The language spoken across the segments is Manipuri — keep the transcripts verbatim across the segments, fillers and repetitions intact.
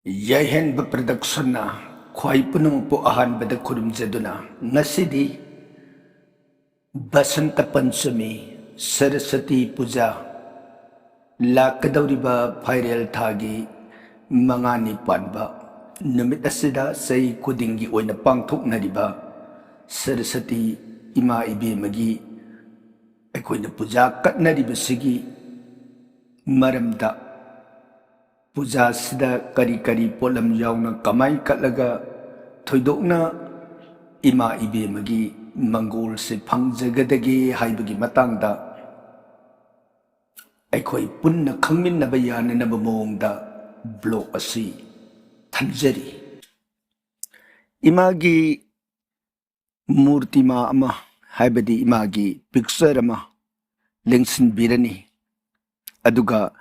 ꯌꯥꯏꯍꯟꯕ ꯄ꯭ꯔꯗꯛꯁꯟꯅ ꯈ꯭ꯋꯥꯏ ꯄꯨꯝꯅꯃꯛꯄꯨ ꯑꯍꯥꯟꯕꯗ ꯈꯨꯔꯨꯝꯖꯗꯨꯅ, ꯉꯁꯤꯗꯤ ꯕꯁꯟꯇ ꯄꯟꯆꯃꯤ, ꯁꯔꯁꯇꯤ ꯄꯨꯖꯥ, ꯂꯥꯛꯀꯗꯧꯔꯤꯕ ꯐꯥꯏꯔꯦꯜ ꯊꯥꯒꯤ ꯃꯉꯥꯅꯤ ꯄꯥꯟꯕ ꯅꯨꯃꯤꯠ ꯑꯁꯤꯗ ꯆꯍꯤ ꯈꯨꯗꯤꯡꯒꯤ ꯑꯣꯏꯅ ꯄꯥꯡꯊꯣꯛꯅꯔꯤꯕ ꯁꯔꯁꯇꯤ ꯏꯃꯥ ꯏꯕꯦꯝꯃꯒꯤ ꯑꯩꯈꯣꯏꯅ ꯄꯨꯖꯥ ꯀꯠꯅꯔꯤꯕꯁꯤꯒꯤ ꯃꯔꯝꯗ, ꯄꯨꯖꯥꯁꯤꯗ ꯀꯔꯤ ꯀꯔꯤ ꯄꯣꯠꯂꯝ ꯌꯥꯎꯅ ꯀꯃꯥꯏ ꯀꯠꯂꯒ ꯊꯣꯏꯗꯣꯛꯅ ꯏꯃꯥ ꯏꯕꯦꯝꯃꯒꯤ ꯃꯪꯒꯣꯜꯁꯦ ꯐꯪꯖꯒꯗꯒꯦ ꯍꯥꯏꯕꯒꯤ ꯃꯇꯥꯡꯗ ꯑꯩꯈꯣꯏ ꯄꯨꯟꯅ ꯈꯪꯃꯤꯟꯅꯕ ꯌꯥꯅꯅꯕ ꯃꯑꯣꯡꯗ ꯕ꯭ꯂꯣꯛ ꯑꯁꯤ ꯊꯝꯖꯔꯤ꯫ ꯏꯃꯥꯒꯤ ꯃꯨꯔꯇꯤꯃꯥ ꯑꯃ, ꯍꯥꯏꯕꯗꯤ ꯏꯃꯥꯒꯤ ꯄꯤꯛꯆꯔ ꯑꯃ ꯂꯦꯡꯁꯤꯟꯕꯤꯔꯅꯤ꯫ ꯑꯗꯨꯒ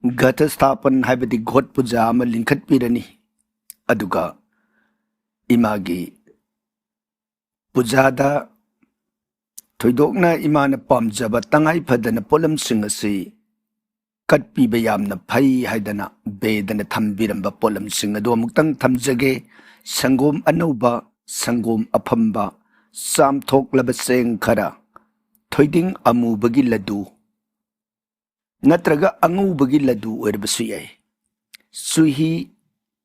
ꯘꯇꯁꯊꯥꯄꯟ, ꯍꯥꯏꯕꯗꯤ ꯒꯣꯠ ꯄꯨꯖꯥ ꯑꯃ ꯂꯤꯡꯈꯠꯄꯤꯔꯅꯤ꯫ ꯑꯗꯨꯒ ꯏꯃꯥꯒꯤ ꯄꯨꯖꯥꯗ ꯊꯣꯏꯗꯣꯛꯅ ꯏꯃꯥꯅ ꯄꯥꯝꯖꯕ ꯇꯉꯥꯏ ꯐꯗꯅ ꯄꯣꯠꯂꯝꯁꯤꯡ ꯑꯁꯤ ꯀꯠꯄꯤꯕ ꯌꯥꯝꯅ ꯐꯩ ꯍꯥꯏꯗꯅ ꯕꯦꯗꯅ ꯊꯝꯕꯤꯔꯝꯕ ꯄꯣꯠꯂꯝꯁꯤꯡ ꯑꯗꯨ ꯑꯃꯨꯛꯇꯪ ꯊꯝꯖꯒꯦ꯫ ꯁꯪꯒꯣꯝ ꯑꯅꯧꯕ, ꯁꯪꯒꯣꯝ ꯑꯐꯝꯕ, ꯆꯥꯝꯊꯣꯛꯂꯕ ꯆꯦꯡ ꯈꯔ, ꯊꯣꯏꯗꯤꯡ ꯑꯃꯨꯕꯒꯤ ꯂꯗꯨ ꯅꯠꯇ꯭ꯔꯒ ꯑꯉꯧꯕꯒꯤ ꯂꯗꯨ ꯑꯣꯏꯔꯕꯁꯨ ꯌꯥꯏ, ꯆꯨꯍꯤ,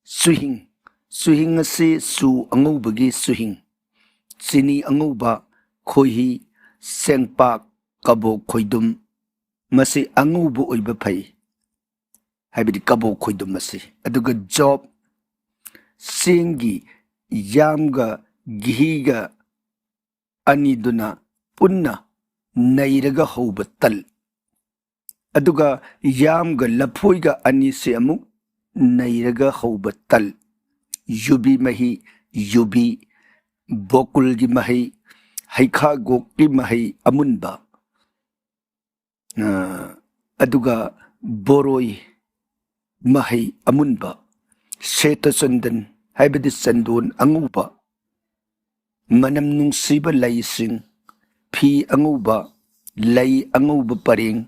ꯆꯨꯍꯤꯡ, ꯆꯨꯍꯤꯡ ꯑꯁꯤ ꯆꯨ ꯑꯉꯧꯕꯒꯤ ꯆꯨꯍꯤꯡ, ꯆꯤꯅꯤ ꯑꯉꯧꯕ, ꯈꯣꯏꯍꯤ, ꯆꯦꯡꯄꯥꯛ, ꯀꯕꯣꯛ ꯈꯣꯏꯗꯨꯝ, ꯃꯁꯤ ꯑꯉꯧꯕ ꯑꯣꯏꯕ ꯐꯩ, ꯍꯥꯏꯕꯗꯤ ꯀꯕꯣꯛ ꯈꯣꯏꯗꯨꯝ ꯑꯁꯤ꯫ ꯑꯗꯨꯒ ꯖꯣꯞ, ꯆꯦꯡꯒꯤ ꯌꯥꯝꯒ ꯘꯤꯒ ꯑꯅꯤꯗꯨꯅ ꯄꯨꯟꯅ ꯅꯩꯔꯒ ꯍꯧꯕ ꯇꯜ, ꯑꯗꯨꯒ ꯌꯥꯝꯒ ꯂꯐꯣꯏꯒ ꯑꯅꯤꯁꯤ ꯑꯃꯨꯛ ꯅꯩꯔꯒ ꯍꯧꯕ ꯇꯜ, ꯌꯨꯕꯤ ꯃꯍꯤ, ꯌꯨꯕꯤ, ꯕꯣꯀꯨꯜꯒꯤ ꯃꯍꯩ, ꯍꯩꯈꯥꯒꯣꯛꯀꯤ ꯃꯍꯩ ꯑꯃꯨꯟꯕ, ꯑ, ꯑꯗꯨꯒ ꯕꯣꯔꯣꯏ ꯃꯍꯩ ꯑꯃꯨꯟꯕ, ꯁꯦꯇ ꯆꯟꯗꯟ ꯍꯥꯏꯕꯗꯤ ꯆꯟꯗꯣꯟ ꯑꯉꯧꯕ, ꯃꯅꯝ ꯅꯨꯡꯁꯤꯕ ꯂꯩꯁꯤꯡ, ꯐꯤ ꯑꯉꯧꯕ, ꯂꯩ ꯑꯉꯧꯕ ꯄꯔꯦꯡ,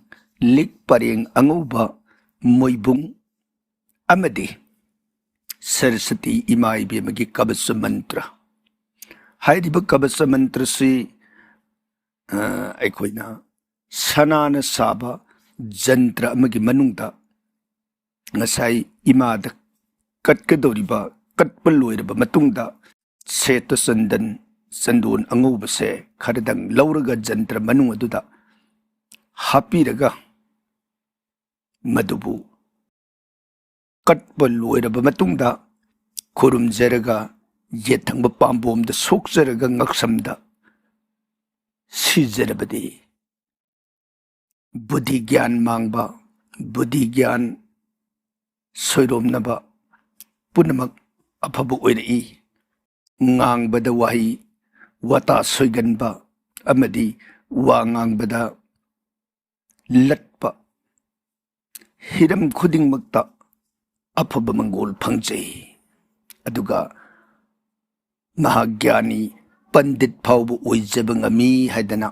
ꯂꯤꯛ ꯄꯔꯦꯡ ꯑꯉꯧꯕ, ꯃꯣꯏꯕꯨꯡ ꯑꯃꯗꯤ ꯁꯔꯁꯇꯤ ꯏꯃꯥ ꯏꯕꯦꯝꯃꯒꯤ ꯀꯕꯆ ꯃꯟꯇ꯭ꯔ꯫ ꯍꯥꯏꯔꯤꯕ ꯀꯕꯆ ꯃꯟꯇ꯭ꯔꯁꯤ, ꯑ, ꯑꯩꯈꯣꯏꯅ ꯁꯅꯥꯅ ꯁꯥꯕ ꯖꯟꯇ꯭ꯔ ꯑꯃꯒꯤ ꯃꯅꯨꯡꯗ ꯉꯁꯥꯏ ꯏꯃꯥꯗ ꯀꯠꯀꯗꯧꯔꯤꯕ, ꯀꯠꯄ ꯂꯣꯏꯔꯕ ꯃꯇꯨꯡꯗ ꯁꯦꯠꯇ ꯆꯟꯗꯟ, ꯆꯟꯗꯣꯟ ꯑꯉꯧꯕꯁꯦ ꯈꯔꯗꯪ ꯂꯧꯔꯒ ꯖꯟꯇ꯭ꯔ ꯃꯅꯨꯡ ꯑꯗꯨꯗ ꯍꯥꯞꯄꯤꯔꯒ ꯃꯗꯨꯕꯨ ꯀꯠꯄ ꯂꯣꯏꯔꯕ ꯃꯇꯨꯡꯗ ꯈꯨꯔꯨꯝꯖꯔꯒ ꯌꯦꯠ ꯊꯪꯕ ꯄꯥꯝꯕꯣꯝꯗ ꯁꯣꯛꯆꯔꯒ ꯉꯛꯁꯝꯗ ꯁꯤꯖꯔꯕꯗꯤ ꯕꯨꯙꯤ ꯒ꯭ꯌꯥꯟ ꯃꯥꯡꯕ, ꯕꯨꯙꯤ ꯒ꯭ꯌꯥꯟ ꯁꯣꯏꯔꯣꯝꯅꯕ ꯄꯨꯝꯅꯃꯛ ꯑꯐꯕ ꯑꯣꯏꯔꯛꯏ꯫ ꯉꯥꯡꯕꯗ ꯋꯥꯍꯩ ꯋꯥꯇꯥ ꯁꯣꯏꯒꯟꯕ ꯑꯃꯗꯤ ꯋꯥ ꯉꯥꯡꯕꯗ ꯂꯠꯄ, ꯍꯤꯔꯝ ꯈꯨꯗꯤꯡꯃꯛꯇ ꯑꯐꯕ ꯃꯪꯒꯣꯜ ꯐꯪꯖꯩ꯫ ꯑꯗꯨꯒ ꯃꯍꯥꯛ ꯒ꯭ꯌꯥꯅꯤ ꯄꯟꯗꯤꯠ ꯐꯥꯎꯕ ꯑꯣꯏꯖꯕ ꯉꯝꯃꯤ ꯍꯥꯏꯗꯅ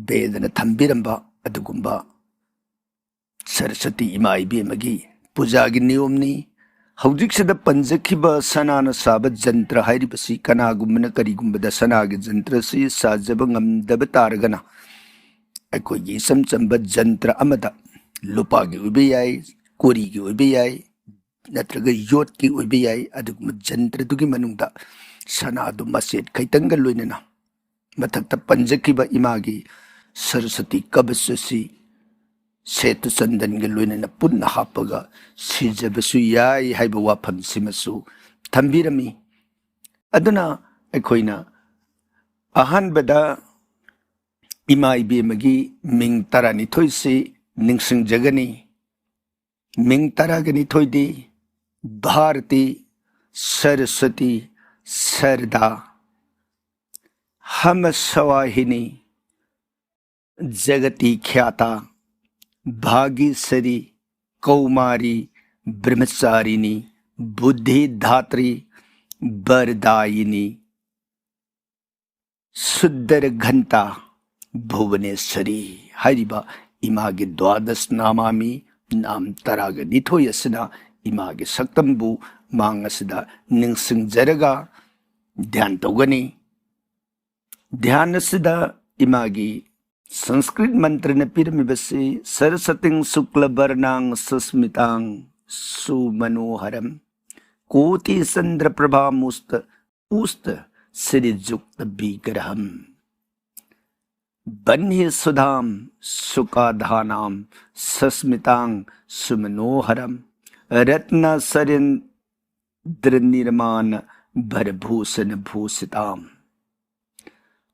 ꯕꯦꯗꯅ ꯊꯝꯕꯤꯔꯝꯕ ꯑꯗꯨꯒꯨꯝꯕ ꯁꯔꯁꯇꯤ ꯏꯃꯥ ꯏꯕꯦꯝꯃꯒꯤ ꯄꯨꯖꯥꯒꯤ ꯅꯤꯌꯣꯝꯅꯤ꯫ ꯍꯧꯖꯤꯛꯁꯤꯗ ꯄꯟꯖꯈꯤꯕ ꯁꯅꯥꯅ ꯁꯥꯕ ꯖꯟꯇ꯭ꯔ ꯍꯥꯏꯔꯤꯕꯁꯤ ꯀꯅꯥꯒꯨꯝꯕꯅ ꯀꯔꯤꯒꯨꯝꯕꯗ ꯁꯅꯥꯒꯤ ꯖꯟꯇ꯭ꯔꯁꯤ ꯁꯥꯖꯕ ꯉꯝꯗꯕ ꯇꯥꯔꯒꯅ ꯑꯩꯈꯣꯏꯒꯤ ꯏꯆꯝ ꯆꯝꯕ ꯖꯟꯇ꯭ꯔ ꯑꯃꯗ ꯂꯨꯄꯥꯒꯤ ꯑꯣꯏꯕ ꯌꯥꯏ, ꯀꯣꯔꯤꯒꯤ ꯑꯣꯏꯕ ꯌꯥꯏ, ꯅꯠꯇ꯭ꯔꯒ ꯌꯣꯠꯀꯤ ꯑꯣꯏꯕ ꯌꯥꯏ, ꯑꯗꯨꯒꯨꯝꯕ ꯖꯟꯇ꯭ꯔꯗꯨꯒꯤ ꯃꯅꯨꯡꯗ ꯁꯅꯥꯗꯨ ꯃꯆꯦꯠ ꯈꯩꯇꯪꯒ ꯂꯣꯏꯅꯅ ꯃꯊꯛꯇ ꯄꯟꯖꯈꯤꯕ ꯏꯃꯥꯒꯤ ꯁꯔꯁꯇꯤ ꯀꯕꯆ ꯑꯁꯤ ꯁꯦꯠꯇ ꯆꯟꯗꯟꯒ ꯂꯣꯏꯅꯅ ꯄꯨꯟꯅ ꯍꯥꯞꯄꯒ ꯁꯤꯖꯕꯁꯨ ꯌꯥꯏ ꯍꯥꯏꯕ ꯋꯥꯐꯝꯁꯤꯃꯁꯨ ꯊꯝꯕꯤꯔꯝꯃꯤ꯫ ꯑꯗꯨꯅ ꯑꯩꯈꯣꯏꯅ ꯑꯍꯥꯟꯕꯗ ꯏꯃꯥ ꯏꯕꯦꯝꯃꯒꯤ ꯃꯤꯡ ꯇꯔꯥꯅꯤꯊꯣꯏꯁꯤ ꯅꯤꯡꯁꯤꯡꯖꯒꯅꯤ꯫ ꯃꯤꯡ ꯇꯔꯥꯒ ꯅꯤꯊꯣꯏꯗꯤ ꯚꯥꯔꯇꯤ, ꯁꯔꯁꯇꯤ, ꯁꯔꯗꯥ, ꯍꯃꯁꯋꯥꯍꯤꯅꯤ, ꯖꯒꯇꯤ ꯈ꯭ꯌꯥꯇꯥ, ꯚꯥꯒꯤꯁꯔꯤ, ꯀꯧꯃꯥꯔꯤ, ꯕ꯭ꯔꯍ꯭ꯃꯆꯥꯔꯤꯅꯤ, ꯕꯨꯙꯤ ꯙꯥꯇ꯭ꯔꯤ, ꯕꯔꯗꯥꯌꯤꯅꯤ, ꯁꯨꯗ꯭ꯗꯔ ꯘꯟꯇꯥ, ꯚꯨꯕꯅꯦꯁꯔꯤ ꯍꯥꯏꯔꯤꯕ ꯏꯃꯥꯒꯤ ꯗ꯭ꯋꯥꯗꯁ ꯅꯥꯃꯥꯃꯤ ꯅꯥꯝ ꯇꯔꯥꯒ ꯅꯤꯊꯣꯏ ꯑꯁꯤꯅ ꯏꯃꯥꯒꯤ ꯁꯛꯇꯝꯕꯨ ꯃꯥꯡ ꯑꯁꯤꯗ ꯅꯤꯡꯁꯤꯡꯖꯔꯒ ꯙ꯭ꯌꯥꯟ ꯇꯧꯒꯅꯤ꯫ ꯙ꯭ꯌꯥꯟ ꯑꯁꯤꯗ ꯏꯃꯥꯒꯤ ꯁꯪꯁꯀ꯭ꯔꯤꯠ ꯃꯟꯇ꯭ꯔꯅ ꯄꯤꯔꯝꯃꯤꯕꯁꯤ, "ꯁꯔꯁꯇꯤꯡ ꯁꯨꯛꯂꯕꯔꯅꯥꯡ ꯁꯨꯁꯃꯤꯇꯥꯡ ꯁꯨꯃꯅꯣꯍꯔꯝ, ꯀꯣꯇꯤ ꯆꯟꯗ꯭ꯔ ꯄ꯭ꯔꯚꯥ ꯃꯨꯁꯇ ꯎꯁꯇ ꯁꯤꯔꯤꯖꯨꯛꯇ ꯕꯤꯒ꯭ꯔꯍꯝ, ꯕꯟꯍꯤ ꯁꯨꯙꯥꯝ ꯁꯨꯀꯥꯙꯥꯅꯥꯝ ꯁꯨꯁꯃꯤꯇꯥꯡ ꯁꯨꯃꯅꯣꯍꯔꯝ, ꯔꯠꯅ ꯁꯔꯤꯟ ꯗ꯭ꯔꯅꯤꯔꯃꯥꯅ ꯚꯔꯚూꯁꯅ ꯚూꯁꯤꯇꯥꯝ,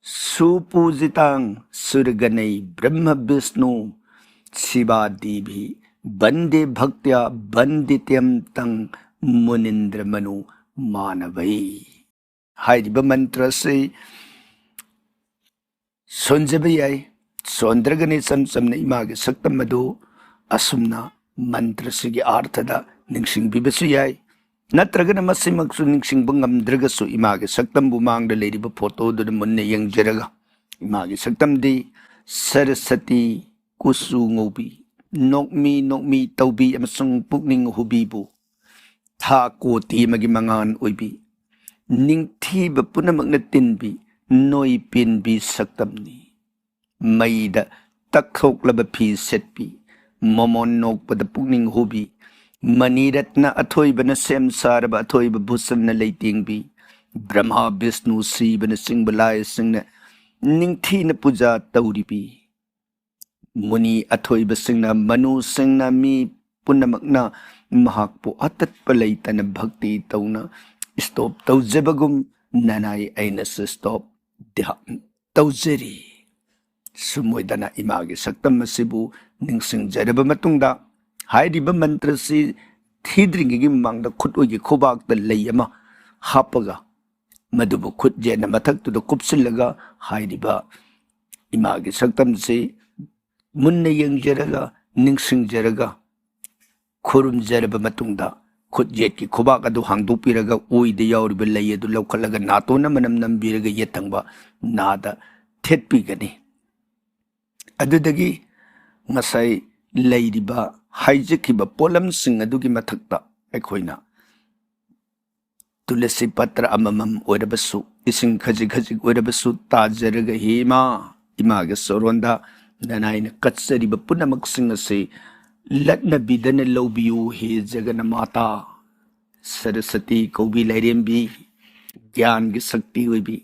ꯁꯨꯄꯨꯖꯤꯇꯥꯡ ꯁꯨꯔꯒꯅꯩ ꯕ꯭ꯔꯍ꯭ꯃ ꯕꯤꯁꯅꯨ ꯁꯤꯕꯥꯗꯤꯚꯤ ꯕꯟꯗꯦ ꯚꯛꯇ꯭ꯌꯥ ꯕꯟꯗꯤꯇ꯭ꯌꯝ ꯇꯪ ꯃꯨꯅꯤꯟꯗ꯭ꯔ ꯃꯅꯨ ꯃꯥꯅꯚꯩ"꯫ ꯍꯥꯏꯔꯤꯕ ꯃꯟꯇ꯭ꯔ ꯑꯁꯤ ꯁꯣꯟꯖꯕ ꯌꯥꯏ꯫ ꯁꯣꯟꯗ꯭ꯔꯒꯅ ꯏꯆꯝ ꯆꯝꯅ ꯏꯃꯥꯒꯤ ꯁꯛꯇꯝ ꯑꯗꯨ ꯑꯁꯨꯝꯅ ꯃꯟꯇ꯭ꯔꯁꯤꯒꯤ ꯑꯥꯔꯊꯗ ꯅꯤꯡꯁꯤꯡꯕꯤꯕꯁꯨ ꯌꯥꯏ꯫ ꯅꯠꯇ꯭ꯔꯒꯅ ꯃꯁꯤꯃꯛꯁꯨ ꯅꯤꯡꯁꯤꯡꯕ ꯉꯝꯗ꯭ꯔꯒꯁꯨ, ꯏꯃꯥꯒꯤ ꯁꯛꯇꯝꯕꯨ ꯃꯥꯡꯗ ꯂꯩꯔꯤꯕ ꯐꯣꯇꯣꯗꯨꯗ ꯃꯨꯟꯅ ꯌꯦꯡꯖꯔꯒ, ꯏꯃꯥꯒꯤ ꯁꯛꯇꯝꯗꯤ ꯁꯔꯁꯇꯤ, ꯀꯨꯆꯨ ꯉꯧꯕꯤ, ꯅꯣꯛꯃꯤ ꯅꯣꯛꯃꯤ ꯇꯧꯕꯤ ꯑꯃꯁꯨꯡ ꯄꯨꯛꯅꯤꯡ ꯍꯨꯕꯤꯕꯨ ꯊꯥ ꯀꯣꯇꯤ ꯑꯃꯒꯤ ꯃꯉꯥꯜ ꯑꯣꯏꯕꯤ, ꯅꯤꯡꯊꯤꯕ ꯄꯨꯝꯅꯃꯛꯅ ꯇꯤꯟꯕꯤ, ꯅꯣꯏ ꯄꯦꯟꯕꯤ ꯁꯛꯇꯝꯅꯤ꯫ ꯃꯩꯗ ꯇꯛꯊꯣꯛꯂꯕ ꯐꯤ ꯁꯦꯠꯄꯤ, ꯃꯣꯃꯣꯟ ꯅꯣꯛꯄꯗ ꯄꯨꯛꯅꯤꯡ ꯍꯨꯕꯤ, ꯃꯅꯤꯔꯠꯅ ꯑꯊꯣꯏꯕꯅ ꯁꯦꯝ ꯁꯥꯔꯕ ꯑꯊꯣꯏꯕ ꯚꯨꯁꯟꯅ ꯂꯩꯇꯦꯡꯕꯤ, ꯕ꯭ꯔꯍ꯭ꯃꯥ, ꯕꯤꯁꯅꯨ, ꯁꯤꯕꯅꯆꯤꯡꯕ ꯂꯥꯏꯁꯤꯡꯅ ꯅꯤꯡꯊꯤꯅ ꯄꯨꯖꯥ ꯇꯧꯔꯤꯕꯤ, ꯃꯨꯅꯤ ꯑꯊꯣꯏꯕꯁꯤꯡꯅ, ꯃꯅꯨꯁꯤꯡꯅ, ꯃꯤ ꯄꯨꯝꯅꯃꯛꯅ ꯃꯍꯥꯛꯄꯨ ꯑꯇꯠꯄ ꯂꯩꯇꯅ ꯚꯛꯇꯤ ꯇꯧꯅ ꯁ꯭ꯇꯣꯞ ꯇꯧꯖꯕꯒꯨꯝ, ꯅꯅꯥꯏ ꯑꯩꯅꯁꯨ ꯁ꯭ꯇꯣꯞ ꯙ꯭ꯌꯥꯟ ꯇꯧꯖꯔꯤ꯫ ꯁꯨꯝ ꯑꯣꯏꯗꯅ ꯏꯃꯥꯒꯤ ꯁꯛꯇꯝ ꯑꯁꯤꯕꯨ ꯅꯤꯡꯁꯤꯡꯖꯔꯕ ꯃꯇꯨꯡꯗ, ꯍꯥꯏꯔꯤꯕ ꯃꯟꯇ꯭ꯔꯁꯤ ꯊꯤꯗ꯭ꯔꯤꯉꯩꯒꯤ ꯃꯃꯥꯡꯗ ꯈꯨꯠ ꯑꯣꯏꯒꯤ ꯈꯨꯕꯥꯛꯇ ꯂꯩ ꯑꯃ ꯍꯥꯞꯄꯒ, ꯃꯗꯨꯕꯨ ꯈꯨꯠ ꯌꯦꯠꯅ ꯃꯊꯛꯇꯨꯗ ꯀꯨꯞꯁꯤꯜꯂꯒ, ꯍꯥꯏꯔꯤꯕ ꯏꯃꯥꯒꯤ ꯁꯛꯇꯝꯁꯤ ꯃꯨꯟꯅ ꯌꯦꯡꯖꯔꯒ, ꯅꯤꯡꯁꯤꯡꯖꯔꯒ, ꯈꯨꯔꯨꯝꯖꯔꯕ ꯃꯇꯨꯡꯗ, ꯈꯨꯠ ꯌꯦꯠꯀꯤ ꯈꯨꯕꯥꯛ ꯑꯗꯨ ꯍꯥꯡꯗꯣꯛꯄꯤꯔꯒ, ꯑꯣꯏꯗ ꯌꯥꯎꯔꯤꯕ ꯂꯩ ꯑꯗꯨ ꯂꯧꯈꯠꯂꯒ, ꯅꯥꯇꯣꯟꯅ ꯃꯅꯝ ꯅꯝꯕꯤꯔꯒ, ꯌꯦꯠ ꯊꯪꯕ ꯅꯥꯗ ꯊꯦꯠꯄꯤꯒꯅꯤ꯫ ꯑꯗꯨꯗꯒꯤ ꯉꯁꯥꯏ ꯂꯩꯔꯤꯕ ꯍꯥꯏꯖꯈꯤꯕ ꯄꯣꯠꯂꯝꯁꯤꯡ ꯑꯗꯨꯒꯤ ꯃꯊꯛꯇ ꯑꯩꯈꯣꯏꯅ ꯇꯨꯂꯁꯤ ꯄꯇ꯭ꯔ ꯑꯃꯃꯝ ꯑꯣꯏꯔꯕꯁꯨ, ꯏꯁꯤꯡ ꯈꯖꯤꯛ ꯈꯖꯤꯛ ꯑꯣꯏꯔꯕꯁꯨ ꯇꯥꯖꯔꯒ, ꯍꯦ ꯏꯃꯥ, ꯏꯃꯥꯒꯤ ꯁꯣꯔꯣꯟꯗ ꯅꯅꯥꯏꯅ ꯀꯠꯆꯔꯤꯕ ꯄꯨꯝꯅꯃꯛꯁꯤꯡ ꯑꯁꯤ ꯂꯠꯅꯕꯤꯗꯅ ꯂꯧꯕꯤꯌꯨ, ꯍꯦ ꯖꯒꯅꯃꯥꯇꯥ꯫ ꯁꯔꯁꯇꯤ ꯀꯧꯕꯤ ꯂꯥꯏꯔꯦꯝꯕꯤ, ꯒ꯭ꯌꯥꯟꯒꯤ ꯁꯛꯇꯤ ꯑꯣꯏꯕꯤ,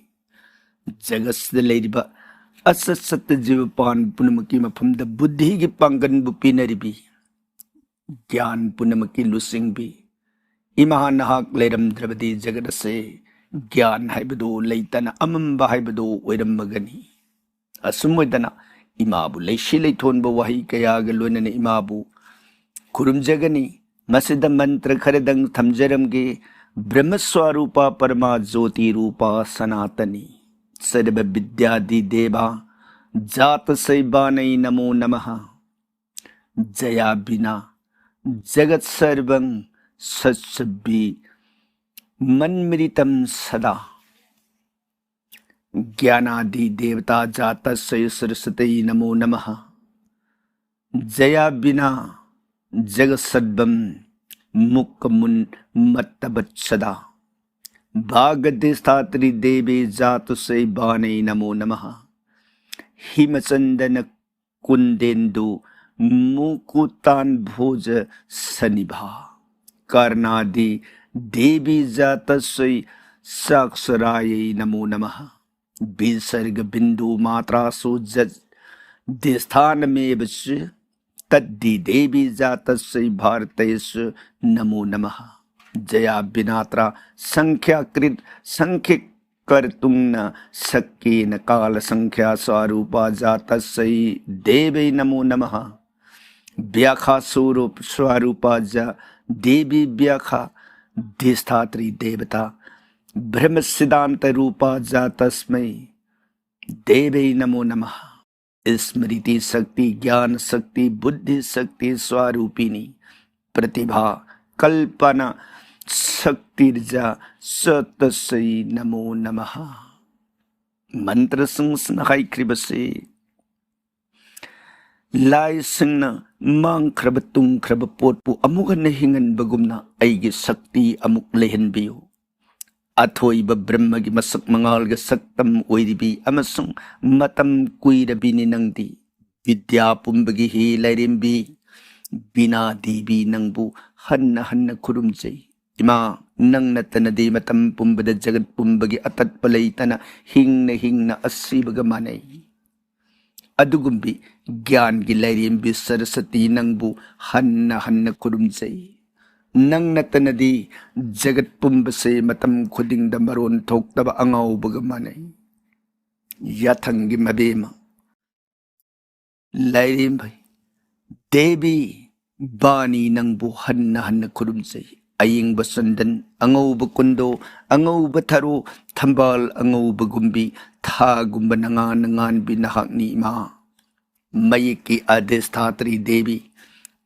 ꯖꯒꯠꯁꯤꯗ ꯂꯩꯔꯤꯕ ꯑꯆꯠ ꯆꯠꯇ ꯖꯤꯕ ꯄꯥꯟ ꯄꯨꯝꯅꯃꯛꯀꯤ ꯃꯐꯝꯗ ꯕꯨꯗ꯭ꯙꯤꯒꯤ ꯄꯥꯡꯒꯟꯕꯨ ꯄꯤꯅꯔꯤꯕꯤ, ꯒ꯭ꯌꯥꯟ ꯄꯨꯝꯅꯃꯛꯀꯤ ꯂꯨꯆꯤꯡꯕꯤ, ꯏꯃꯥ ꯅꯍꯥꯛ ꯂꯩꯔꯝꯗ꯭ꯔꯕꯗꯤ ꯖꯒꯠ ꯑꯁꯦ ꯒ꯭ꯌꯥꯟ ꯍꯥꯏꯕꯗꯨ ꯂꯩꯇꯅ ꯑꯃꯝꯕ ꯍꯥꯏꯕꯗꯨ ꯑꯣꯏꯔꯝꯃꯒꯅꯤ꯫ ꯑꯁꯨꯝ ꯑꯣꯏꯗꯅ ꯏꯃꯥꯕꯨ ꯂꯩꯁꯤ ꯂꯩꯊꯣꯟꯕ ꯋꯥꯍꯩ ꯀꯌꯥꯒ ꯂꯣꯏꯅꯅ ꯏꯃꯥꯕꯨ ꯈꯨꯔꯨꯝꯖꯒꯅꯤ꯫ ꯃꯁꯤꯗ ꯃꯟꯇ꯭ꯔ ꯈꯔꯗꯪ ꯊꯝꯖꯔꯝꯒꯦ꯫ ꯕ꯭ꯔꯍ꯭ꯃ ꯁ꯭ꯋꯔꯨꯄ ꯄꯔꯃ ꯖꯣꯇꯤ ꯔꯨꯄ ꯁꯅꯥꯇꯅꯤ ꯁꯔꯕ ꯕꯤꯗ꯭ꯌꯥꯗꯤ ꯗꯦꯕ ꯖꯥꯇ ꯁꯩꯕꯥꯅꯩ ꯅꯃꯣ ꯅꯃ꯫ ꯖꯌꯥ ꯕꯤꯅꯥ ꯖꯒꯠ ꯁꯔꯕꯪ ꯁꯠꯁꯕꯤ ꯃꯟꯃꯤꯔꯤꯇꯝ ꯁదా꯫ ꯒ꯭ꯌꯥꯅꯥꯗꯤ ꯗꯦꯕꯇꯥ ꯖꯥꯇ ꯁꯩ ꯁꯔꯁꯇꯩ ꯅꯃꯣ ꯅꯃ꯫ ꯖꯌꯥ ꯕꯤꯅꯥ ꯖꯒꯠ ꯁꯠꯕꯝ ꯃꯨꯛꯀ ꯃꯨꯟ ꯃꯠꯇꯕꯠ ꯁꯗꯥ꯫ ꯚꯥꯒꯗꯤꯁꯊꯥꯇ꯭ꯔꯤ ꯗꯦꯕꯤ ꯖꯥꯇ ꯁꯩ ꯕꯥꯅꯩ ꯅꯃꯣ ꯅꯃ꯫ ꯍꯤꯃꯆꯟꯗꯅ ꯀꯨꯟꯗꯦꯟꯗꯨ ꯃꯨꯀꯨꯇꯥꯟ ꯚꯣꯖ ꯁꯅꯤꯚꯥ꯫ ꯀꯔꯅꯥꯗꯤ ꯗꯦꯕꯤ ꯖꯥꯇ ꯁꯩ ꯁꯥꯛꯁꯔꯥꯌꯩ ꯅꯃꯣ ꯅꯃ꯫ ꯕꯤꯁꯔꯒ ꯕꯤꯟꯗꯨ ꯃꯥꯇ꯭ꯔꯥꯁꯨ ꯖ ꯗꯤꯁꯊꯥꯅꯃꯦꯕ ꯆ ꯇꯠꯗꯤ ꯗꯦꯕꯤ ꯖꯥꯇ ꯁꯩ ꯚꯥꯔꯇꯩꯁ ꯅꯃꯣ ꯅꯃ꯫ ꯖꯌꯥ ꯕꯤꯅꯥꯇ꯭ꯔꯥ ꯁꯪꯈ꯭ꯌꯥ ꯀ꯭ꯔꯤꯠ ꯁꯪꯈ꯭ꯌ ꯀꯔꯇꯨꯡꯅ ꯁꯛꯀꯦꯅ ꯀꯥꯂ ꯁꯪꯈ꯭ꯌꯥ ꯁ꯭ꯋꯔꯨꯄ ꯖꯥꯇ ꯁꯩ ꯗꯦꯕꯩ ꯅꯃꯣ ꯅꯃ꯫ ꯕ꯭ꯌꯥꯈꯥ ꯁ꯭ꯋꯔꯨꯞ ꯁ꯭ꯋꯔꯨꯄ ꯖ ꯗꯦꯕꯤ ꯕ꯭ꯌꯥꯈꯥ ꯗꯤꯁꯊꯥꯇ꯭ꯔꯤ ꯗꯦꯕꯇ ꯕ꯭ꯔꯍ꯭ꯃ ꯁꯤꯗꯥꯟꯇ ꯔꯨꯄ ꯖ ꯇꯁꯃꯩ ꯗꯦꯕꯩ ꯅꯃꯣ ꯅꯃ꯫ ꯁ꯭ꯃ꯭ꯔꯤꯇꯤ ꯁꯛꯇꯤ ꯒ꯭ꯌꯥꯟ ꯁꯛꯇꯤ ꯕꯨꯗ꯭ꯙꯤ ꯁꯛꯇꯤ ꯁ꯭ꯋꯔꯨꯄꯤꯅꯤ ꯄ꯭ꯔꯇꯤꯚꯥ ꯀꯜꯄꯅ ꯁꯛꯇꯤꯔꯖ ꯁꯇꯁꯩ ꯅꯃꯣ ꯅꯃ꯫ ꯃꯟꯇ꯭ꯔꯁꯤꯡꯁꯤꯅ ꯍꯥꯏꯈ꯭ꯔꯤꯕꯁꯤ ꯂꯥꯏꯁꯤꯡꯅ ꯃꯥꯡꯈ꯭ꯔꯕ ꯇꯨꯡꯈ꯭ꯔꯕ ꯄꯣꯠꯄꯨ ꯑꯃꯨꯛ ꯍꯟꯅ ꯍꯤꯡꯍꯟꯕꯒꯨꯝꯅ ꯑꯩꯒꯤ ꯁꯛꯇꯤ ꯑꯃꯨꯛ ꯂꯩꯍꯟꯕꯤꯌꯨ꯫ ꯑꯊꯣꯏꯕ ꯕ꯭ꯔꯍ꯭ꯃꯒꯤ ꯃꯁꯛ ꯃꯉꯥꯜꯒ ꯁꯛꯇꯝ ꯑꯣꯏꯔꯤꯕꯤ ꯑꯃꯁꯨꯡ ꯃꯇꯝ ꯀꯨꯏꯔꯕꯤꯅꯤ ꯅꯪꯗꯤ꯫ ꯕꯤꯗ꯭ꯌꯥ ꯄꯨꯝꯕꯒꯤ ꯍꯤ ꯂꯥꯏꯔꯦꯝꯕꯤ ꯕꯤꯅꯥ ꯗꯦꯕꯤ, ꯅꯪꯕꯨ ꯍꯟꯅ ꯍꯟꯅ ꯈꯨꯔꯨꯝꯖꯩ꯫ ꯏꯃꯥ, ꯅꯪ ꯅꯠꯇꯅꯗꯤ ꯃꯇꯝ ꯄꯨꯝꯕꯗ ꯖꯒꯠ ꯄꯨꯝꯕꯒꯤ ꯑꯇꯠꯄ ꯂꯩꯇꯅ ꯍꯤꯡꯅ ꯍꯤꯡꯅ ꯑꯁꯤꯕꯒ ꯃꯥꯟꯅꯩ꯫ ꯑꯗꯨꯒꯨꯝꯕꯤ ꯒ꯭ꯌꯥꯟꯒꯤ ꯂꯥꯏꯔꯦꯝꯕꯤ ꯁꯔꯁꯇꯤ, ꯅꯪꯕꯨ ꯍꯟꯅ ꯍꯟꯅ ꯈꯨꯔꯨꯝꯖꯩ꯫ ꯅꯪ ꯅꯠꯇꯅꯗꯤ ꯖꯒꯠ ꯄꯨꯝꯕꯁꯦ ꯃꯇꯝ ꯈꯨꯗꯤꯡꯗ ꯃꯔꯣꯟ ꯊꯣꯛꯇꯕ ꯑꯉꯥꯎꯕꯒ ꯃꯥꯟꯅꯩ꯫ ꯌꯥꯊꯪꯒꯤ ꯃꯕꯦꯝꯃ, ꯂꯥꯏꯔꯦꯝꯕꯤ ꯗꯦꯕꯤ ꯕꯥꯅꯤ, ꯅꯪꯕꯨ ꯍꯟꯅ ꯍꯟꯅ ꯈꯨꯔꯨꯝꯖꯩ꯫ ꯑꯌꯤꯡꯕ ꯆꯟꯗꯟ, ꯑꯉꯧꯕ ꯀꯨꯟꯗꯣ, ꯑꯉꯧꯕ ꯊꯔꯣ, ꯊꯝꯕꯥꯜ ꯑꯉꯧꯕ ꯒꯨꯝꯕꯤ, ꯊꯥꯒꯨꯝꯕ ꯅꯉꯥꯟ ꯉꯥꯟꯕꯤ ꯅꯍꯥꯛꯅꯤ ꯏꯃꯥ꯫ ꯃꯌꯦꯛꯀꯤ ꯑꯙꯤꯁꯊꯥꯇ꯭ꯔꯤ ꯗꯦꯕꯤ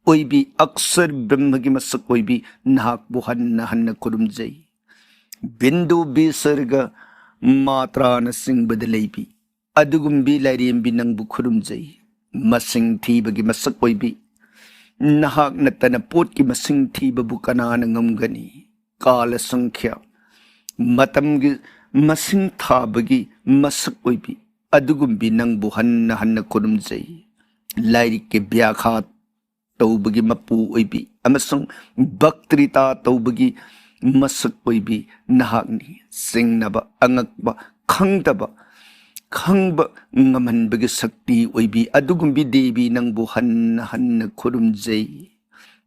ꯑꯣꯏꯕꯤ, ꯑꯛꯁꯔ ꯕ꯭ꯔꯍ꯭ꯃꯒꯤ ꯃꯁꯛ ꯑꯣꯏꯕꯤ, ꯅꯍꯥꯛꯄꯨ ꯍꯟꯅ ꯍꯟꯅ ꯈꯨꯔꯨꯝꯖꯩ꯫ ꯕꯤꯟꯗꯨ ꯕꯤꯁꯔꯒ ꯃꯥꯇ꯭ꯔꯥꯅꯆꯤꯡꯕꯗ ꯂꯩꯕꯤ, ꯑꯗꯨꯒꯨꯝꯕꯤ ꯂꯥꯏꯔꯦꯝꯕꯤ, ꯅꯪꯕꯨ ꯈꯨꯔꯨꯝꯖꯩ꯫ ꯃꯁꯤꯡ ꯊꯤꯕꯒꯤ ꯃꯁꯛ ꯑꯣꯏꯕꯤ, ꯅꯍꯥꯛ ꯅꯠꯇꯅ ꯄꯣꯠꯀꯤ ꯃꯁꯤꯡ ꯊꯤꯕꯕꯨ ꯀꯅꯥꯅ ꯉꯝꯒꯅꯤ? ꯀꯥꯂ ꯁꯪꯈ꯭ꯌꯥ, ꯃꯇꯝꯒꯤ ꯃꯁꯤꯡ ꯊꯥꯕꯒꯤ ꯃꯁꯛ ꯑꯣꯏꯕꯤ, ꯑꯗꯨꯒꯨꯝꯕꯤ ꯅꯪꯕꯨ ꯍꯟꯅ ꯍꯟꯅ ꯈꯨꯔꯨꯝꯖꯩ꯫ ꯂꯥꯏꯔꯤꯛꯀꯤ ꯕ꯭ꯌꯥꯈꯥ ꯇꯧꯕꯒꯤ ꯃꯄꯨ ꯑꯣꯏꯕꯤ ꯑꯃꯁꯨꯡ ꯚꯛꯇ꯭ꯔꯤꯇꯥ ꯇꯧꯕꯒꯤ ꯃꯁꯛ ꯑꯣꯏꯕꯤ ꯅꯍꯥꯛꯅꯤ꯫ ꯆꯤꯡꯅꯕ, ꯑꯉꯛꯄ, ꯈꯪꯗꯕ, ꯈꯪꯕ ꯉꯝꯍꯟꯕꯒꯤ ꯁꯛꯇꯤ ꯑꯣꯏꯕꯤ, ꯑꯗꯨꯒꯨꯝꯕꯤ ꯗꯦꯕꯤ, ꯅꯪꯕꯨ ꯍꯟꯅ ꯍꯟꯅ ꯈꯨꯔꯨꯝꯖꯩ꯫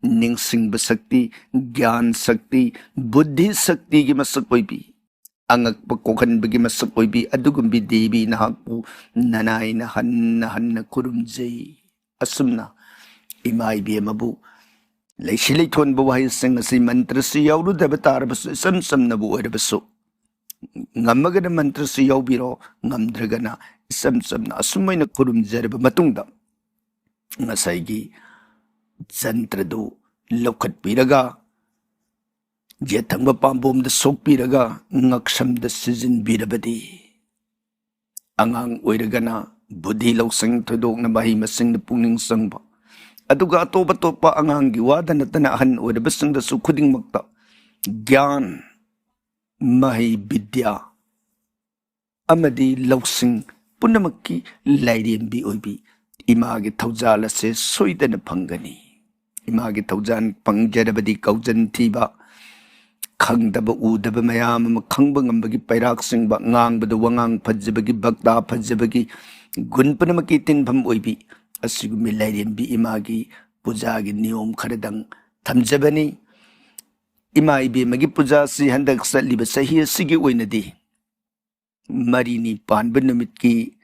ꯅꯤꯡꯁꯤꯡꯕ ꯁꯛꯇꯤ, ꯒ꯭ꯌꯥꯟ ꯁꯛꯇꯤ, ꯕꯨꯗꯙꯤ ꯁꯛꯇꯤꯒꯤ ꯃꯁꯛ ꯑꯣꯏꯕꯤ, ꯑꯉꯛꯄ ꯀꯣꯛꯍꯟꯕꯒꯤ ꯃꯁꯛ ꯑꯣꯏꯕꯤ, ꯑꯗꯨꯒꯨꯝꯕꯤ ꯗꯦꯕꯤ, ꯅꯍꯥꯛꯄꯨ ꯅꯅꯥꯏꯅ ꯍꯟꯅ ꯍꯟꯅ ꯈꯨꯔꯨꯝꯖꯩ꯫ ꯑꯁꯨꯝꯅ ꯏꯃꯥ ꯏꯕꯦꯝꯃꯕꯨ ꯂꯩꯁꯤ ꯂꯩꯊꯣꯟꯕ ꯋꯥꯍꯩꯁꯤꯡ ꯑꯁꯤ ꯃꯟꯇ꯭ꯔꯁꯤ ꯌꯥꯎꯔꯨꯗꯕ ꯇꯥꯔꯕꯁꯨ, ꯏꯆꯝ ꯆꯝꯅꯕꯨ ꯑꯣꯏꯔꯕꯁꯨ, ꯉꯝꯃꯒꯅ ꯃꯟꯇ꯭ꯔꯁꯤ ꯌꯥꯎꯕꯤꯔꯣ, ꯉꯝꯗ꯭ꯔꯒꯅ ꯏꯆꯝ ꯆꯝꯅ ꯑꯁꯨꯝ ꯑꯣꯏꯅ ꯈꯨꯔꯨꯝꯖꯔꯕ ꯃꯇꯨꯡꯗ, ꯉꯁꯥꯏꯒꯤ ꯖꯟꯇ꯭ꯔꯗꯨ ꯂꯧꯈꯠꯄꯤꯔꯒ, ꯌꯦꯠ ꯊꯪꯕ ꯄꯥꯝꯕꯣꯝꯗ ꯁꯣꯛꯄꯤꯔꯒ, ꯉꯛꯁꯝꯗ ꯁꯤꯖꯤꯟꯕꯤꯔꯕꯗꯤ, ꯑꯉꯥꯡ ꯑꯣꯏꯔꯒꯅ ꯕꯨꯙꯤ ꯂꯧꯁꯤꯡ, ꯊꯣꯏꯗꯣꯛꯅ ꯃꯍꯩ ꯃꯁꯤꯡꯗ ꯄꯨꯛꯅꯤꯡ ꯆꯪꯕ, ꯑꯗꯨꯒ ꯑꯇꯣꯞ ꯑꯇꯣꯞꯄ ꯑꯉꯥꯡꯒꯤ ꯋꯥꯗ ꯅꯠꯇꯅ ꯑꯍꯟ ꯑꯣꯏꯔꯕꯁꯤꯡꯗꯁꯨ ꯈꯨꯗꯤꯡꯃꯛꯇ ꯒ꯭ꯌꯥꯟ, ꯃꯍꯩ ꯕꯤꯗ꯭ꯌꯥ ꯑꯃꯗꯤ ꯂꯧꯁꯤꯡ ꯄꯨꯝꯅꯃꯛꯀꯤ ꯂꯥꯏꯔꯦꯝꯕꯤ ꯑꯣꯏꯕꯤ ꯏꯃꯥꯒꯤ ꯊꯧꯖꯥꯜ ꯑꯁꯦ ꯁꯣꯏꯗꯅ ꯐꯪꯒꯅꯤ꯫ ꯏꯃꯥꯒꯤ ꯊꯧꯖꯥꯜ ꯐꯪꯖꯔꯕꯗꯤ ꯀꯧꯖꯟ ꯊꯤꯕ, ꯈꯪꯗꯕ ꯎꯗꯕ ꯃꯌꯥꯝ ꯑꯃ ꯈꯪꯕ ꯉꯝꯕꯒꯤ ꯄꯩꯔꯥꯛ ꯆꯤꯡꯕ, ꯉꯥꯡꯕꯗ ꯋꯥꯉꯥꯡ ꯐꯖꯕꯒꯤ, ꯕꯛꯇꯥ ꯐꯖꯕꯒꯤ ꯒꯨꯟ ꯄꯨꯝꯅꯃꯛꯀꯤ ꯇꯤꯟꯐꯝ ꯑꯣꯏꯕꯤ ꯑꯁꯤꯒꯨꯝꯕ ꯂꯥꯏꯔꯦꯝꯕꯤ ꯏꯃꯥꯒꯤ ꯄꯨꯖꯥꯒꯤ ꯅꯤꯌꯣꯝ ꯈꯔꯗꯪ ꯊꯝꯖꯕꯅꯤ꯫ ꯏꯃꯥ ꯏꯕꯦꯝꯃꯒꯤ ꯄꯨꯖꯥ ꯑꯁꯤ ꯍꯟꯗꯛ ꯆꯠꯂꯤꯕ ꯆꯍꯤ ꯑꯁꯤꯒꯤ ꯑꯣꯏꯅꯗꯤ ꯃꯔꯤꯅꯤ ꯄꯥꯟꯕ ꯅꯨꯃꯤꯠꯀꯤ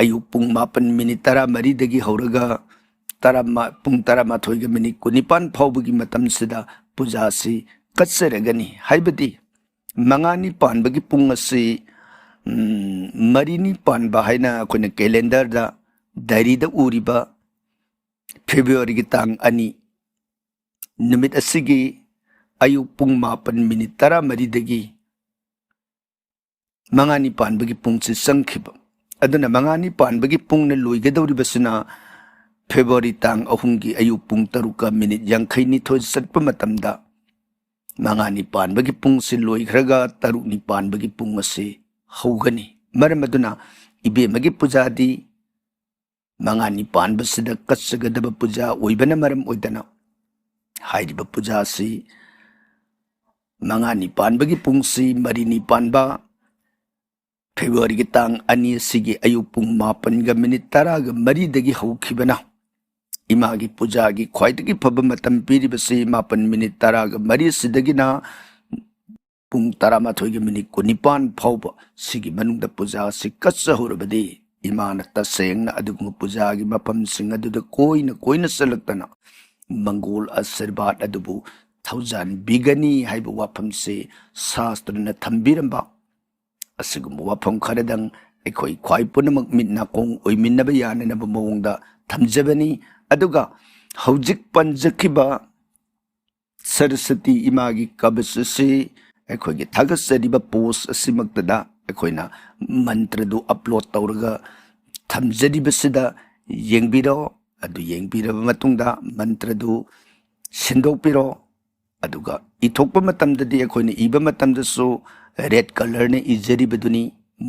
ꯑꯌꯨꯛ ꯄꯨꯡ ꯃꯥꯄꯟ ꯃꯤꯅꯤꯠ ꯇꯔꯥꯃꯔꯤꯗꯒꯤ ꯍꯧꯔꯒ ꯇꯔꯥ, ꯄꯨꯡ ꯇꯔꯥꯃꯥꯊꯣꯏꯒ ꯃꯤꯅꯤꯠ ꯀꯨꯟꯅꯤꯄꯥꯟ ꯐꯥꯎꯕꯒꯤ ꯃꯇꯝꯁꯤꯗ ꯄꯨꯖꯥ ꯑꯁꯤ ꯀꯠꯆꯔꯒꯅꯤ꯫ ꯍꯥꯏꯕꯗꯤ ꯃꯉꯥꯅꯤ ꯄꯥꯟꯕꯒꯤ ꯄꯨꯡ ꯑꯁꯤ, ꯎꯝ, ꯃꯔꯤꯅꯤ ꯄꯥꯟꯕ ꯍꯥꯏꯅ ꯑꯩꯈꯣꯏꯅ ꯀꯦꯂꯦꯟꯗꯔꯗ, ꯗꯥꯏꯔꯤꯗ ꯎꯔꯤꯕ ꯐꯦꯕ꯭ꯔꯨꯋꯥꯔꯤꯒꯤ ꯇꯥꯡ ꯑꯅꯤ ꯅꯨꯃꯤꯠ ꯑꯁꯤꯒꯤ ꯑꯌꯨꯛ ꯄꯨꯡ ꯃꯥꯄꯟ ꯃꯤꯅꯤꯠ ꯇꯔꯥꯃꯔꯤꯗꯒꯤ ꯃꯉꯥꯅꯤ ꯄꯥꯟꯕꯒꯤ ꯄꯨꯡꯁꯤ ꯆꯪꯈꯤꯕ꯫ ꯑꯗꯨꯅ ꯃꯉꯥꯅꯤ ꯄꯥꯟꯕꯒꯤ ꯄꯨꯡꯅ ꯂꯣꯏꯒꯗꯧꯔꯤꯕꯁꯤꯅ ꯐꯦꯕ꯭ꯔꯨꯋꯥꯔꯤ ꯇꯥꯡ ꯑꯍꯨꯝꯒꯤ ꯑꯌꯨꯛ ꯄꯨꯡ ꯇꯔꯨꯛꯀ ꯃꯤꯅꯤꯠ ꯌꯥꯡꯈꯩ ꯅꯤꯊꯣꯏ ꯆꯠꯄ ꯃꯇꯝꯗ ꯃꯉꯥꯅꯤ ꯄꯥꯟꯕꯒꯤ ꯄꯨꯡꯁꯤ ꯂꯣꯏꯈ꯭ꯔꯒ ꯇꯔꯨꯛꯅꯤ ꯄꯥꯟꯕꯒꯤ ꯄꯨꯡ ꯑꯁꯤ ꯍꯧꯒꯅꯤ꯫ ꯃꯔꯝ ꯑꯗꯨꯅ ꯏꯕꯦꯝꯃꯒꯤ ꯄꯨꯖꯥꯗꯤ ꯃꯉꯥꯅꯤ ꯄꯥꯟꯕꯁꯤꯗ ꯀꯠꯆꯒꯗꯕ ꯄꯨꯖꯥ ꯑꯣꯏꯕꯅ ꯃꯔꯝ ꯑꯣꯏꯗꯅ ꯍꯥꯏꯔꯤꯕ ꯄꯨꯖꯥ ꯑꯁꯤ ꯃꯉꯥꯅꯤ ꯄꯥꯟꯕꯒꯤ ꯄꯨꯡꯁꯤ ꯃꯔꯤꯅꯤ ꯄꯥꯟꯕ ꯐꯦꯕ꯭ꯔꯨꯋꯥꯔꯤꯒꯤ ꯇꯥꯡ ꯑꯅꯤ ꯑꯁꯤꯒꯤ ꯑꯌꯨꯛ ꯄꯨꯡ ꯃꯥꯄꯟꯒ ꯃꯤꯅꯤꯠ ꯇꯔꯥꯒ ꯃꯔꯤꯗꯒꯤ ꯍꯧꯈꯤꯕꯅ ꯏꯃꯥꯒꯤ ꯄꯨꯖꯥꯒꯤ ꯈ꯭ꯋꯥꯏꯗꯒꯤ ꯐꯕ ꯃꯇꯝ ꯄꯤꯔꯤꯕꯁꯤ ꯃꯥꯄꯟ ꯃꯤꯅꯤꯠ ꯇꯔꯥꯒ ꯃꯔꯤ ꯑꯁꯤꯗꯒꯤꯅ ꯄꯨꯡ ꯇꯔꯥꯃꯥꯊꯣꯏꯒ ꯃꯤꯅꯤꯠ ꯀꯨꯟꯅꯤꯄꯥꯟ ꯐꯥꯎꯕ ꯁꯤꯒꯤ ꯃꯅꯨꯡꯗ ꯄꯨꯖꯥ ꯑꯁꯤ ꯀꯠꯆꯍꯧꯔꯕꯗꯤ ꯏꯃꯥꯅ ꯇꯁꯦꯡꯅ ꯑꯗꯨꯒꯨꯝꯕ ꯄꯨꯖꯥꯒꯤ ꯃꯐꯝꯁꯤꯡ ꯑꯗꯨꯗ ꯀꯣꯏꯅ ꯀꯣꯏꯅ ꯆꯠꯂꯛꯇꯅ ꯃꯪꯒꯣꯜ ꯑꯁꯤꯔꯕꯥꯗ ꯑꯗꯨꯕꯨ ꯊꯧꯖꯥꯟꯕꯤꯒꯅꯤ ꯍꯥꯏꯕ ꯋꯥꯐꯝꯁꯤ ꯁꯥꯁꯇ꯭ꯔꯅ ꯊꯝꯕꯤꯔꯝꯕ ꯑꯁꯤꯒꯨꯝꯕ ꯋꯥꯐꯝ ꯈꯔꯗꯪ ꯑꯩꯈꯣꯏ ꯈ꯭ꯋꯥꯏ ꯄꯨꯝꯅꯃꯛ ꯃꯤꯠ ꯅꯥꯀꯣꯡ ꯑꯣꯏꯃꯤꯟꯅꯕ ꯌꯥꯅꯅꯕ ꯃꯑꯣꯡꯗ ꯊꯝꯖꯕꯅꯤ꯫ ꯑꯗꯨꯒ ꯍꯧꯖꯤꯛ ꯄꯟꯖꯈꯤꯕ ꯁꯔꯁꯇꯤ ꯏꯃꯥꯒꯤ ꯀꯕꯆ ꯑꯁꯤ ꯑꯩꯈꯣꯏꯒꯤ ꯊꯥꯒꯠꯆꯔꯤꯕ ꯄꯣꯁ ꯑꯁꯤꯃꯛꯇꯗ ꯑꯩꯈꯣꯏꯅ ꯃꯟꯇ꯭ꯔꯗꯨ ꯑꯞꯂꯣꯗ ꯇꯧꯔꯒ ꯊꯝꯖꯔꯤꯕꯁꯤꯗ ꯌꯦꯡꯕꯤꯔꯣ꯫ ꯑꯗꯨ ꯌꯦꯡꯕꯤꯔꯕ ꯃꯇꯨꯡꯗ ꯃꯟꯇ꯭ꯔꯗꯨ ꯁꯤꯟꯗꯣꯛꯄꯤꯔꯣ꯫ ꯑꯗꯨꯒ ꯏꯊꯣꯛꯄ ꯃꯇꯝꯗꯗꯤ ꯑꯩꯈꯣꯏꯅ ꯏꯕ ꯃꯇꯝꯗꯁꯨ ꯔꯦꯗ ꯀꯂꯔꯅ ꯏꯖꯔꯤꯕꯗꯨꯅꯤ꯫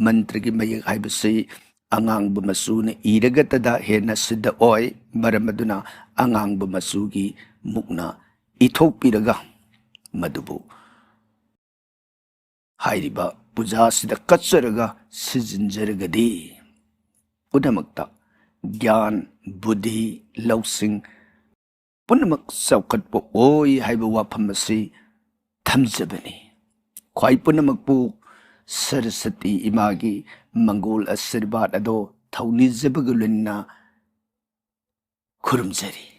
ꯃꯟꯇ꯭ꯔꯒꯤ ꯃꯌꯦꯛ ꯍꯥꯏꯕꯁꯤ ꯑꯉꯥꯡꯕ ꯃꯆꯨꯅ ꯏꯔꯒꯇꯗ ꯍꯦꯟꯅ ꯁꯤꯗ ꯑꯣꯏ꯫ ꯃꯔꯝ ꯑꯗꯨꯅ ꯑꯉꯥꯡꯕ ꯃꯆꯨꯒꯤ ꯃꯨꯛꯅ ꯏꯊꯣꯛꯄꯤꯔꯒ ꯃꯗꯨꯕꯨ ꯍꯥꯏꯔꯤꯕ ꯄꯨꯖꯥꯁꯤꯗ ꯀꯠꯆꯔꯒ ꯁꯤꯖꯤꯟꯖꯔꯒꯗꯤ ꯄꯨꯝꯅꯃꯛꯇ ꯒ꯭ꯌꯥꯟ, ꯕꯨꯙꯤ, ꯂꯧꯁꯤꯡ ꯄꯨꯝꯅꯃꯛ ꯆꯥꯎꯈꯠꯄ ꯑꯣꯏ ꯍꯥꯏꯕ ꯋꯥꯐꯝ ꯑꯁꯤ ꯊꯝꯖꯕꯅꯤ꯫ ꯈ꯭ꯋꯥꯏ ꯄꯨꯝꯅꯃꯛꯄꯨ ꯁꯔꯁꯇꯤ ꯏꯃꯥꯒꯤ ꯃꯪꯒꯣꯜ ꯑꯁꯤꯔꯕꯥꯗ ꯑꯗꯣ ꯊꯧꯅꯤꯖꯕꯒ ꯂꯣꯏꯅꯅ ꯈꯨꯔꯨꯝꯖꯔꯤ꯫